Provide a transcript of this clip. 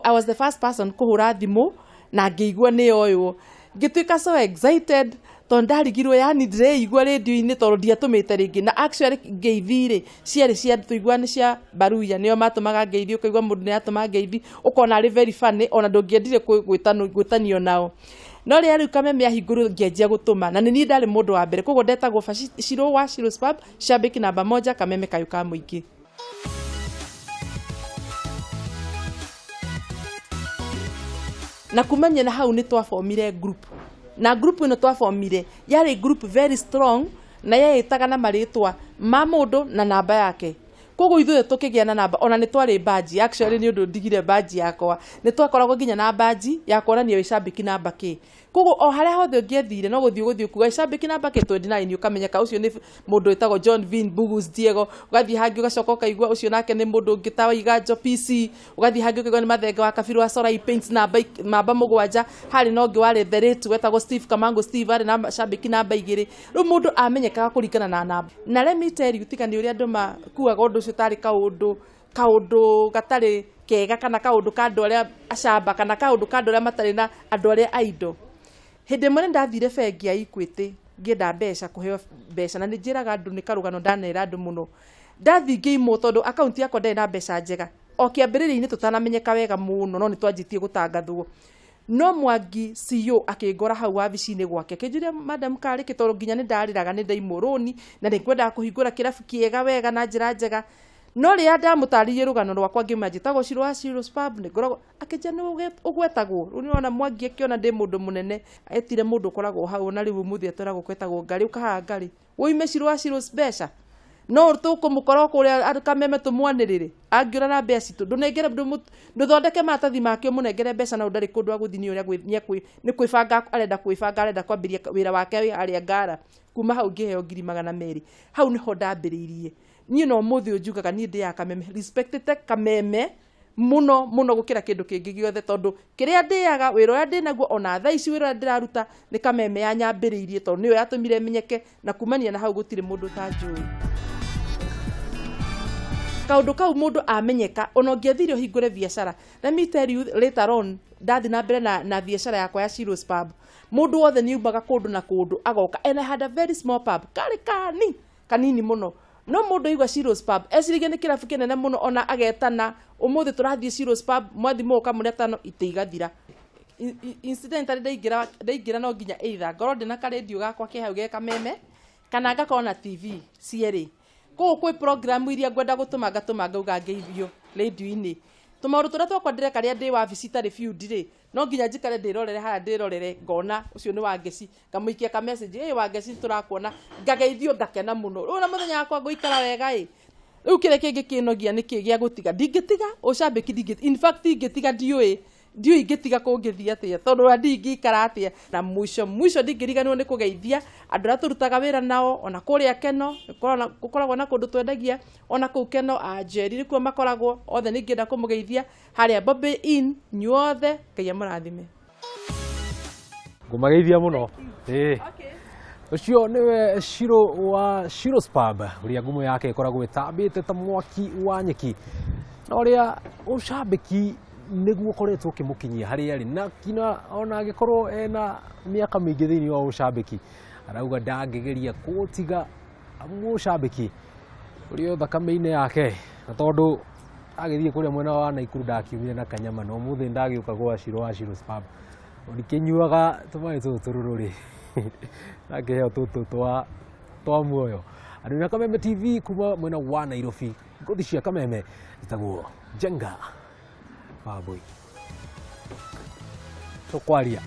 I was the first person kũhũra thimũ na ngĩigua nĩ yoywo, ngĩtuĩka so excited tondũ ndarigirwo, yani ndĩreigua rĩndiũ-inĩ tondũ ndiatũmĩte rĩngĩ. Na actually ngeithi rĩ, ciarĩ cia tũigua nĩ cia Baruya, nĩo matũmaga ngeithi. Ũkaigua mũndũ nĩ atũma ngeithi, ũkona arĩ very funny, ona ndũngĩendire gwĩtanio nao. No rĩrĩa rĩu Kameme ahingũrirwo, ngĩanjia gũtũma, na nĩ niĩ ndarĩ mũndũ wa mbere, koguo ndetagwo Shiro wa Shiro's Pub, shabiki namba moja, Kameme kayũ ka mũingĩ. Na kumania na hau nĩ twabomire group, na group ĩno twabomire yarĩ group very strong, na yeĩtaga na marĩtwa ma mũndũ na namba yake. Koguo ithuĩ tũkĩgĩa na namba, ona nĩ twarĩ badge. Actually, nĩ ũndũ ndigire badge yakwa, nĩ twakoragwo nginya na badge ya kuonania wĩ cambĩki namba kĩ. Koguo o harĩa hothe ũngĩathire, no gũthiĩ ũgũthiĩ kuga cambĩki namba kĩ 29, ũkamenyeka ũcio nĩ mũndũ wĩtagwo John Vin Bugus Diego. Ũgathiĩ hangĩ, ũgacoka ũkaigua ũcio nake nĩ mũndũ ũngĩ ta Waiganjo PC. Ũgathiĩ hangĩ, ũkaigua nĩ Mathenge wa Kabiru wa Sorai Paints, namba 7. Harĩ na ũngĩ warĩ the late wetagwo Steve Kamango Steve, arĩ na cambĩki namba 2. Rĩu mũndũ amenyekaga kũringana na namba. Na let me tell you, tiga nĩ ũrĩa andũ makuaga ũndũ ũcio tarĩ kaũndũ gatarĩ kega, kana kaũndũ ka andũ arĩa acamba, kana kaũndũ ka andũ arĩa matarĩ na andũ arĩa a indo. Hĩndĩ ĩmwe nĩ ndathire bengi ya Equity ngĩenda mbeca, kũheo mbeca, na nĩ njĩraga andũ, nĩ karũgano ndanera andũ mũno. Ndathiĩ ngĩimwo tondũ akaunti yakwa ndarĩ na mbeca njega o kĩambĩrĩria-inĩ, tũtanamenyeka wega mũno, no nĩ twanjĩtie gũtangathwo. No Mwangi CEO akĩngora hau wabici-inĩ gwake, akĩnjũria, "Madam, karĩ kĩ?" Tondũ nginya nĩ ndarĩraga, nĩ ndaimwo rũni na nĩ ngwendaga kũhingũra kĩrabu kĩega wega na njĩra njega. No rĩrĩa ndamũtarĩirie rũgano rwakwa, ngĩmwĩra njĩtagwo Shiro wa Shiro's Pub, nĩ ngoragwo, akĩnjĩra nĩ ũgwetagwo. Rĩu nĩwona Mwangi akĩona ndĩ mũndũ mũnene, etire mũndũ ũkoragwo hau ona rĩu ũmũthĩ atwaragwo, kwetagwo Ngarĩ, ũkahaha Ngarĩ, ũime Shiro wa Shiro's mbeca, no tũkũmũkora kũrĩa Kameme tũmwanĩrĩre angĩũra na mbeca citũ. Ndũnengere, ndũthondeke maratathi make ũmũnengere mbeca, na ndarĩ kũndũ agũthiĩ, nĩ ũrĩa nĩ kwĩbanga arenda, kwĩbanga arenda kwambĩrĩria wĩra wake wĩ harĩa Ngara. Kuma hau ngĩheo 200,000. Hau nĩho ndambĩrĩirie niĩ, na ũmũthĩ ũyũ njugaga niĩ ndĩaga Kameme, respectĩte Kameme mũno mũno gũkĩra kĩndũ kĩngĩ gĩothe, tondũ kĩrĩa ndĩaga, wĩra ũrĩa ndĩnaguo ona thaa ici, wĩra ũrĩa ndĩraruta nĩ Kameme yanyambĩrĩirie, tondũ nĩyo yatũmire menyeke, na kumania na hau gũtirĩ mũndũ ũtanjũĩ. Kaũndũ kau mũndũ amenyeka, ona ũngĩathire ũhingũre biacara, let me tell you, later on ndathi na mbere na biacara yakwa ya Shiro's Pub, mũndũ wothe nĩ aumaga kũndũ na kũndũ agoka, and I had a very small pub, karĩ kani kanini mũno, no mũndũ aigua Shiro's Pub eciragia nĩ kĩrabu kĩnene mũno, ona agetana, "Ũmũthĩ tũrathiĩ Shiro's Pub, mwathi mũka mũrĩ atano," itĩ igathira. Incidentally, ndaingĩra no nginya either ngorwo ndĩna karendio gakwa ke hau ge Kameme, kana ngakorwo na TV cierĩ. Koguo kwĩ program iria ngwenda gũtũma, ngatũma, ngauga ngeithio rĩndio-inĩ. Tũmaũndũ tũrĩa twakwa ndĩreka rĩrĩa ndĩ wabici itarĩ field rĩ, no nginya njikare ndĩrorere harĩa, ndĩrorere, ngona ũcio nĩ Wangeci, ngamũikia ka message, "Ĩ Wangeci, tũrakuona." Ngageithio, ngakena mũno. Rĩu na mũthenya wakwa ngũikara wega. Ĩ rĩu kĩrĩa kĩngĩ kĩnogia nĩ kĩ gĩa gũtiga, ndingĩtiga ũcambĩki, ndingĩ, in fact ingĩtiga, ndiũĩ ingĩtiga kũngĩthiĩ atĩa, tondũ ona ndingĩikara atĩa. Na mũico mũico, ndingĩriganĩrwo nĩ kũgeithia andũ arĩa tũrutaga wĩra nao ona kũrĩa Keno. Gũkoragwo na kũndũ twendagia ona kũu Keno, Anjeri nĩkuo makoragwo othe. Nĩ ingĩenda kũmũgeithia harĩa Bobby Inn inyuothe. Ngai amũrathime. Ngũmageithia mũno. Ĩĩ, ũcio nĩwe Shiro wa Shiro's Pub, ũrĩa ngumo yake ĩkoragwo ĩtambĩte ta mwaki wa nyeki, na ũrĩa ũcambĩki nĩguo ũkoretwo ũkĩmũkinyia harĩa arĩ, na kinya ona angĩkorwo ena mĩaka mĩingĩ thĩinĩ wa ũcambĩki, arauga ndangĩgeria kũũtiga mũcambĩki ũrĩa thakame-inĩ yake. Na tondũ agĩthiĩ kũrĩa mwena wa Naikuru ndakiumire na kanyama, na ũmũthĩ ndagĩũka gwa Shiro wa Shiro's Pub, ndikĩnyuaga tũmaĩ tũtũ tũrũrũ rĩ, ndakĩheo tũtũ twa muoyo. Andũ na Kameme TV kuma mwena wa Nairobi, ngũthi cia Kameme, ĩtagwo Njenga Wambui, tũkwaria.